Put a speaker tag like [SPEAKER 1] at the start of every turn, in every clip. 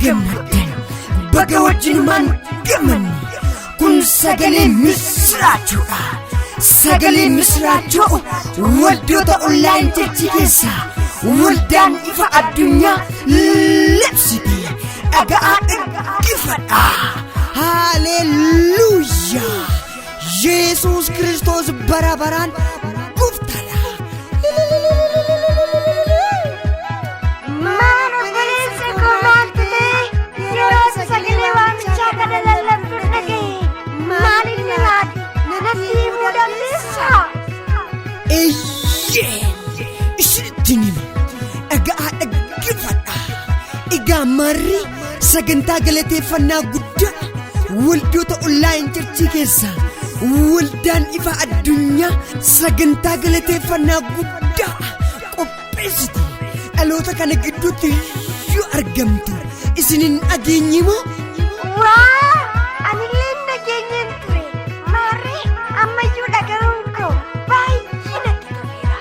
[SPEAKER 1] Gammaddan, baga wajjinumaan gammanne. Kun sagalee misiraachuudha. Sagalee misiraachuu waldoota online church keessaa waldaan ifa addunyaa labsite dhaga'aa dhaggeeffadha. Haleluuyaa! Yesuus Kiristoos bara baraan gooftaadha.
[SPEAKER 2] Maal obboleessa koo, maaltu ta'e? Yeroo sagalee waamichaa kana lallabdu dhaga'e. Maal inni laata? Natti himuu dandeessaa?
[SPEAKER 1] Eeyyee, isinitti hima, dhaga'aa dhaggeeffadha. Egaa marri sagantaa galateeffannaa guddaa waldoota online church keessaa waldaan ifa addunyaa sagantaa galateeffannaa guddaa qopheessiti. Dhaloota kana gidduutti yoo argamtu isin hin dhageenye moo?
[SPEAKER 2] Waa, anillee hin dhageenyeen ture. Maarree, ammayyuu dhaga'uun koo baay'ee natti toleera.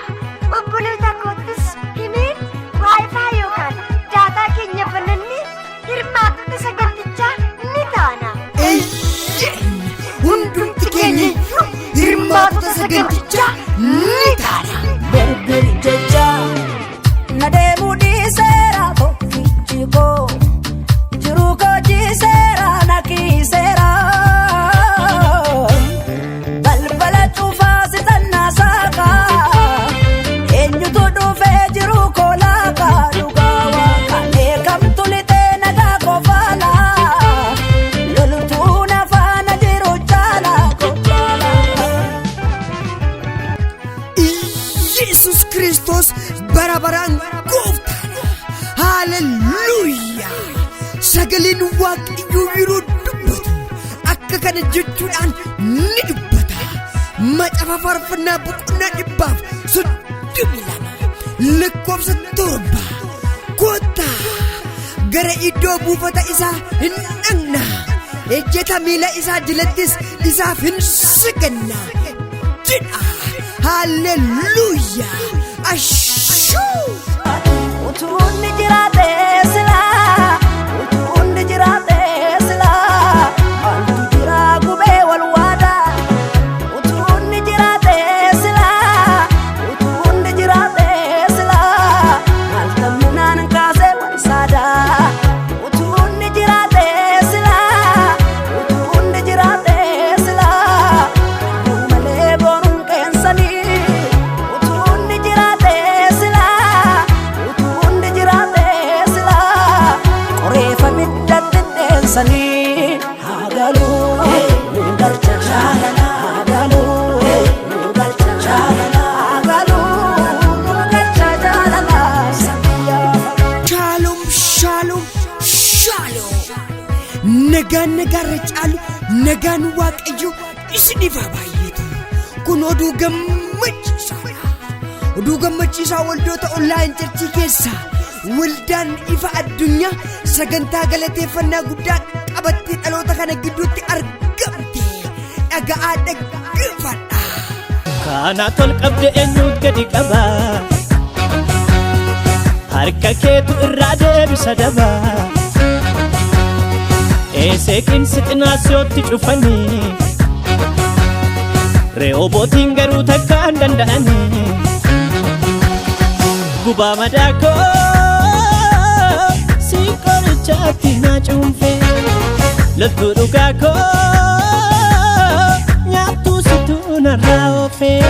[SPEAKER 2] Obboloota koottis himeen WiFi yookaan data keenya banannee hirmaattota sagantichaa ni taana.
[SPEAKER 1] Eeyyee, hundumti keenya iyyuu hirmaattota sagantichaa ni taana.
[SPEAKER 3] Birbir jecha na deemuu dhiiseera, tokkichi koo jiruu koo jiiseera, na kiiseera. Balbala cufaa sixannaa saaqaa, eenyutu dhufee jiruu koo laaqaa? Dhugaa waaqaan eegamtu lixee nagaa kofaala, loltuu na faana jiru jaala kofaala.
[SPEAKER 1] Yesus Kiristoos bara baraan gooftaadha. Haaleluyyaa! Sagaleen Waaqayyoo yeroo dubbatu akka kana jechuudhaan ni dubbata. Macaafa Faarfannaa boqonnaa 132 lakkoofsa 7, "Kottaa gara iddoo buufata isaa hin dhaqna, ejjeta miila isaa jalattis isaaf hin saganna" jedha. Haaleluyyaa! Ashuu!
[SPEAKER 3] Utuunni jiraate silaa, utuunni jiraate silaa, maaltu jira gubee wal waadaa? Utuunni jiraate silaa, utuunni jiraate silaa, maal tamminaan kaasee wal saadaa? Utuunni jiraate silaa, utuunni jiraate silaa, malee boonuun qeensanii. Utuunni jiraate silaa, utuunni jiraate silaa, qoreefa biddatti dheensanii. Haagaluu nu galcha jaalala, haagaluu nu galcha jaalala, haagaluu nu galcha jaalala sabiyyaa.
[SPEAKER 1] Shaaloom, shaaloom, shaaloom! Nagaan nagaarra caalu, nagaan Waaqayyo isiniif haa baay'atu. Kun oduu gammachiisaadha. Oduu gammachiisaa waldoota online church keessaa waldaan ifa addunyaa sagantaa galateeffannaa guddaa qabattee dhaloota kana gidduutti argamte. Dhaga'aa dhaggeeffadha.
[SPEAKER 4] Kaanaa tol qabde, eenyuut gadi qaba? Harka keetu irraa deebisa daba. Eeseeqiin sixinaasiyootti cufanii, Re'oobootiin garuu takka hin danda'anii. Gubaa madaakoo si qorichaatti naa cuunfee, loltuu dhugaa koo nyaattuu situu narraa oofee.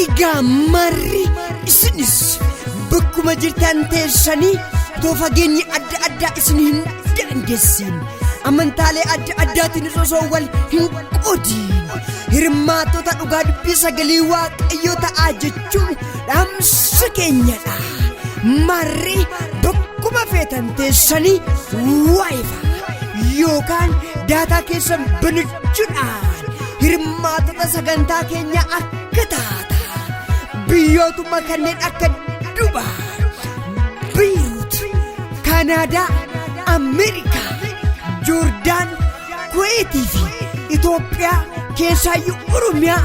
[SPEAKER 1] Egaa marri isinis bakkuma jirtan teessanii, otoo fageenyi adda addaa isin hin daangessin, amantaalee adda addaatiin osoo wal hin qoodiin, hirmaattota dhugaa dubbii sagalee Waaqayyoo ta'aa jechuun dhaamsa keenyadha. Marri bakkuma feetan teessanii WiFi yookaan data keessan banachuudhaan hirmaattota sagantaa keenya akka taata biyyootuma kanneen akka Dubaay, Beirut, Kaanaadaa, Ameerikaa, Joordaan, Kuweetii fi Itoophiyaa keessaayyuu Oromiyaa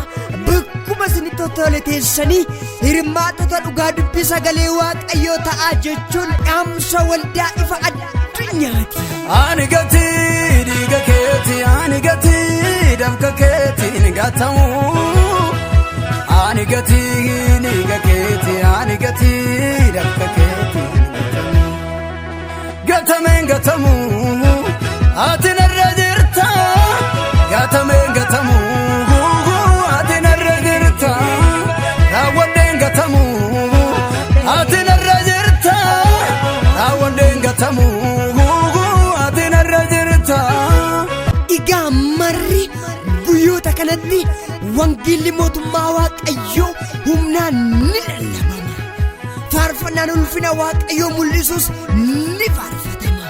[SPEAKER 1] bakkuma Bakkuma isinitti tottole teessanii hirmaattota dhugaa dubbii sagalee Waaqayyoo ta'aa jechuun dhaamsa waldaa ifa addunyaati.
[SPEAKER 5] Ani gatii dhiiga keeti, ani gatii dafqa keetiin gatamu. Ani gatii dhiiga keeti, ani gatii dafqa keetiin gatamu. Gatameen gatamu, ati narra jirta. Gatameen gatamu, ati narra jirta. Raawwadheen gatamu, ati narra jirta. Raawwadheen gatamu, ati narra jirta.
[SPEAKER 1] Egaa marri guyyoota kanatti wangeelli mootummaa Waaqayyoo humnaan ni lallabama. Faarfannaan ulfina Waaqayyoo mul'isus ni faarfatama.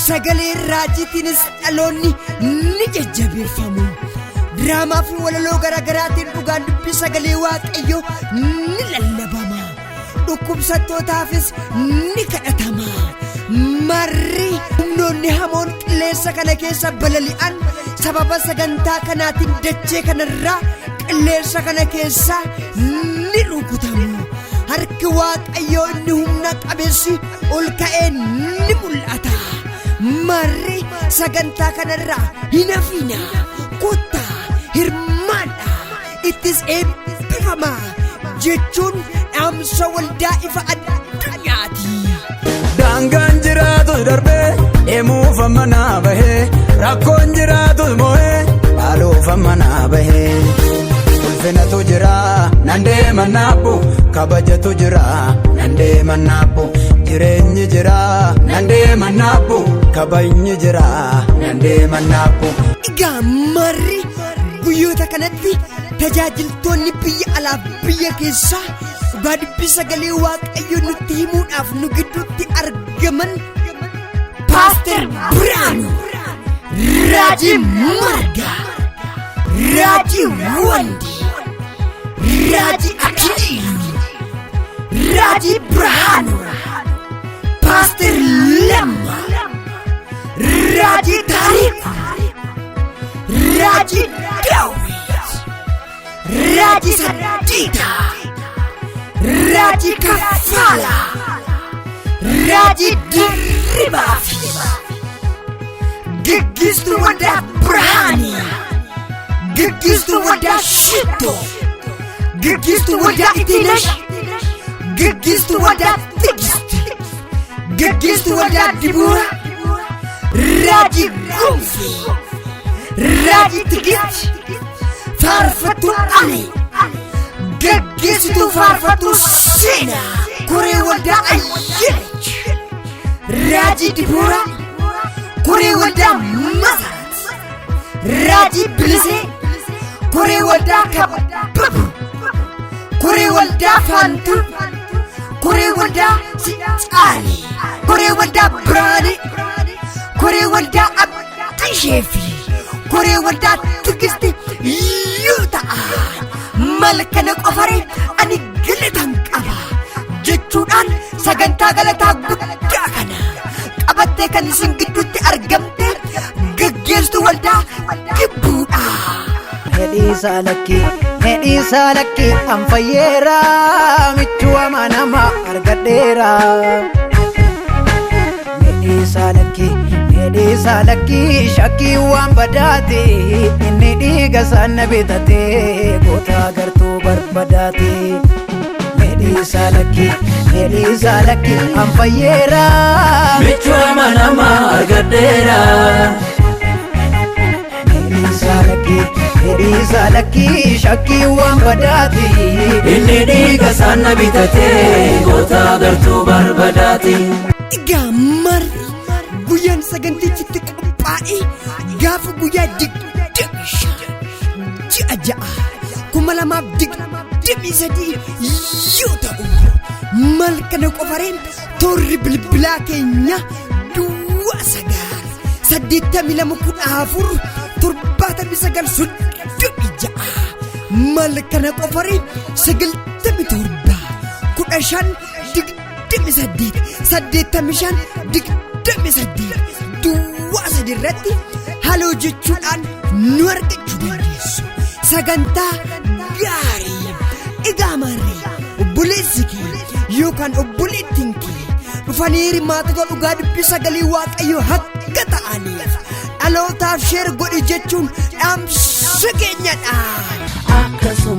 [SPEAKER 1] Sagalee raajiitiinis dhaloonni ni jajjabeeffamu. Diraamaa fi walaloo garaagaraatiin dhugaan dubbii sagalee Waaqayyoo ni lallabama. Dhukkubsattootaafis ni kadhatama. Marri humnoonni hamoon qilleensa kana keessa balali'an sababa sagantaa kanaatiin dachee kanarraa qilleensa kana keessa ni rukutamu. Harki Waaqayyoo inni humna qabeessi ol ka'ee ni mul'ata. Marri sagantaa kanarraa hin hafiina. Kottaa hirmaadhaa. Ittis eebbifamaa jechuun dhaamsa waldaa ifa addunyaati.
[SPEAKER 5] Daangaan jiraatu darbee deemuuf manaa bahee rakkoon jiraatu moo'ee dhaaluuf manaa bahee. Ulfinatu jira nan deema naabbu kabajatu jira nan deema naabbu jireenyi jira nan deema naabbu kabajni jira nan deema naabbu.
[SPEAKER 1] Egaa marri guyyoota kanatti tajaajiltoonni biyya alaa biyya keessaa dhugaa dubbii sagalee Waaqayyoo nutti himuudhaaf nu gidduutti argaman Paaster Biraanuu, Raajii Margaa, Raajii Wandii, Raajii Akiliiluu, Raajii Birhaanuu, Paaster Lammaa, Raajii Taariikuu, Raajii Daawit, Raajii Saddiitaa, Raajii Kaffaalaa, Raajii Dirribaa fi Gaggeessituu Waldaa Birhaanii, Gaggeessituu Waldaa Shittoo, Gaggeessituu Waldaa Itiinesh, Gaggeessituu Waldaa Tigist, Gaggeessituu Waldaa Dibuuraa, Raajii Gonfii, Raajii Tigist, Faarfattuu Alee, Gaggeessituu Faarfattuu Seenaa, Koree Waldaa Ayyelech, Raajii Dibuuraa, Koree Waldaa Masarat, Raajii Bilisee, Koree Waldaa Kabbabu, Koree Waldaa Faantuu, Koree Waldaa Sicaale, Koree Waldaa Biraanee, Koree Waldaa Abdishee fi Koree Waldaa Tigisti yoo ta'a. Malkana qofaree ani galatan qaba jechuudhaan sagantaa galataa guddaa kana qabattee kan isin gidduutti argamte gaggeessituu waldaa gibbuudha.
[SPEAKER 6] Fedhiisaa lakkii, fedhiisaa lakkii, an fayyeera, michuu amanamaa argadheera. Fedhiisaa lakkii, fedhiisaa lakkii, shakkii waan badaati, inni dhiiga isaan na bitate, goota gartuu barbadaati. Fedhiisaa lakkii, fedhiisaa lakkii, an fayyeera.
[SPEAKER 5] Michuu amanamaa argadheera.
[SPEAKER 6] Fedhiisaa lakkii, fedhiisaa lakkii, shakkii waan badaati.
[SPEAKER 5] Inni dhiiga isaan na bitate goota gartuu barbadaati.
[SPEAKER 1] Egaa marri guyyaan sagantichitti qophaa'e gaafa guyyaa 25 ji'a 6 2023 yoo ta'u malkana qofareen toorri bilbilaa keenya duwwaa 9 82 14 79 36 malkana qofareen 97 15 28 85 28 duwwaa 3 irratti haloo jechuudhaan nu argachuu dandeessu. Sagantaa gaarii. Egaa maarree obboleessi kee yookaan obboleettiin kee dhufanii hirmaattota dhugaa dubbii sagalee Waaqayyoo akka ta'aniif dhalootaaf share godhi jechuun dhaamsa keenyadha.
[SPEAKER 3] Akkasuma.